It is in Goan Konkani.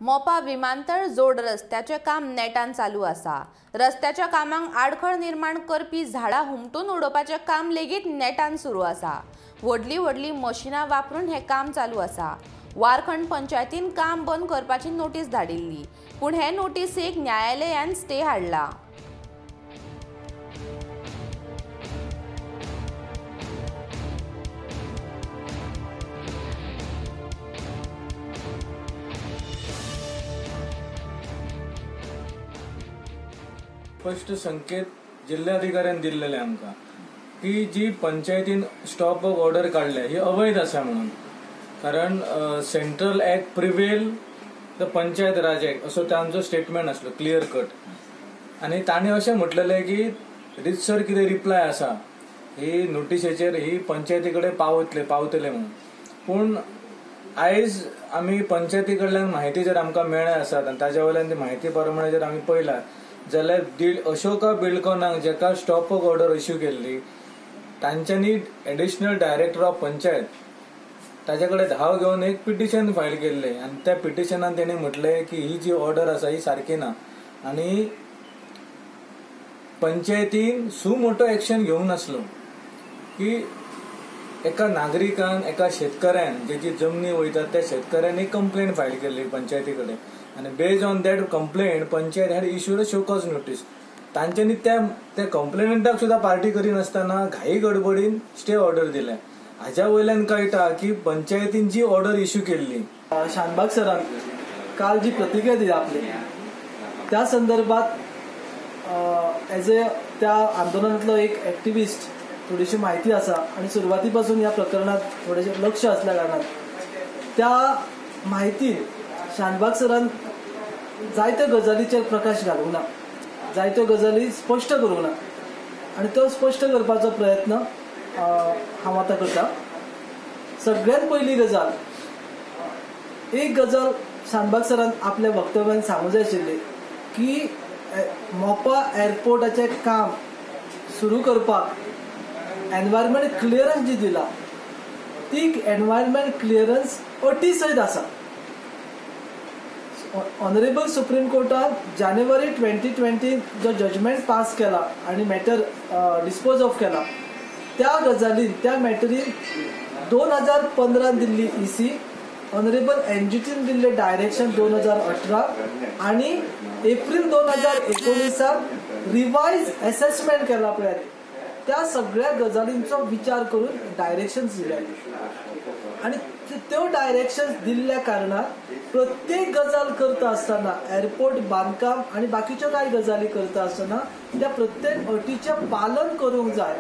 मोपा विमानतळ जोड रस्त्याचें काम नेटान चालू आसा। रस्त्याच्या कामांक आडखळ निर्माण करपी झाडां हुमटून उडोवपाचें काम लेगीत नेटान सुरू आसा। व्हडलीं व्हडलीं मशिनां वापरून हें काम चालू आसा। वारखंड पंचायतीन काम बंद करपाची नोटीस धाडिल्ली, पूण हे नोटीसीक न्यायालयान स्टे हाडला। स्पष्ट संकेत जिल्हाधिकाऱ्यान दिल्लेले आमकां की जी पंचायतीन स्टॉप वर्क ऑर्डर काडल्या ही अवैध आसा म्हणून, कारण central act prevail the Panchayat Raj act असो तांचो स्टेटमेंट आसलो क्लियर कट। आनी तांणी अशें म्हटलेलें की रितसर कितें रिप्लाय आसा ही नोटिसेचेर ही पंचायती कडेन पावतले म्हणून। पूण आयज आमी पंचायती कडल्यान म्हायती जर आमकां मेळ्ळ्या आसात आनी ताज्या वयल्यान ती म्हायती प्रमाणे जर आमी पळयला जाल्यार अशोका बिल्डकॉनाक जेका स्टॉप वर्क ऑर्डर इश्यू केल्ली तांच्यांनी एडिशनल डायरेक्टर ऑफ पंचायत ताजे कडेन धांव घेवन एक पिटिशन फायल केल्लें आनी त्या पिटिशनान तेणी म्हटलें की ही जी ऑर्डर आसा ही सारकी ना आनी पंचायतीन सुमोटो एक्शन घेवंक नासलो की एका नागरिकान एका शेतकऱ्यान जेची जमनी वयतात त्या शेतकऱ्यांनी कंप्लेंट फायल केल्ली पंचायती कडेन आनी based on that complaint panchayat had issued a show cause notice. तांच्यांनी त्या कंप्लेनंटाक सुद्दां पार्टी करिनासतना घाई गडबडीन स्टे ऑर्डर दिल्या। हाज्या वयल्यान कळटा की पंचायतीन जी ऑर्डर इश्यू केल्ली। शानबाग सरान काल जी प्रतिक्रिया दिली आपली त्या संदर्भात एज ए त्या आंदोलनांतलो एक एक्टिविस्ट थोडीशी माहिती आसा आनी सुरवाती पासून ह्या प्रकरणात थोडेशें लक्ष आसल्या कारणान त्या माहिती शानबाग सरान जायत्यो गजालीचेर प्रकाश घालूंक ना, जायत्यो गजाली स्पश्ट करूंक ना आनी तो स्पश्ट करपाचो प्रयत्न हांव आतां करता। सगळ्यात पयली गजाल, एक गजाल शानबाग सरान आपल्या वक्तव्यान सांगूंक जाय आशिल्ली की मोपा एअरपोर्टाचें काम सुरू करपाक एनवायरमेंट क्लियरन्स जी दिला ती एनवायरमेंट क्लियरन्स अटी सयत आसा। ऑनरेबल सुप्रीम कोर्टान जानेवारी 2020 जो जजमेंट पास केला आनी मॅटर डिस्पोज ऑफ केला त्या गजालीन त्या मॅटरीन 2015 दिल्ली EC, honourable एनजीटीन दिल्ले डायरेक्शन 2018 आनी एप्रील 2019 रिवायज एसेसमेंट केला पळय त्या सगळ्या गजालींचो विचार करून डायरेक्शन्स दिले आनी त्यो डायरेक्शन्स दिल्ल्या कारणान प्रत्येक गजाल करता आसतना एअरपोर्ट बांदकाम आनी बाकीच्यो कांय गजाली करता आसतना त्या प्रत्येक अटीचें पालन करूंक जाय।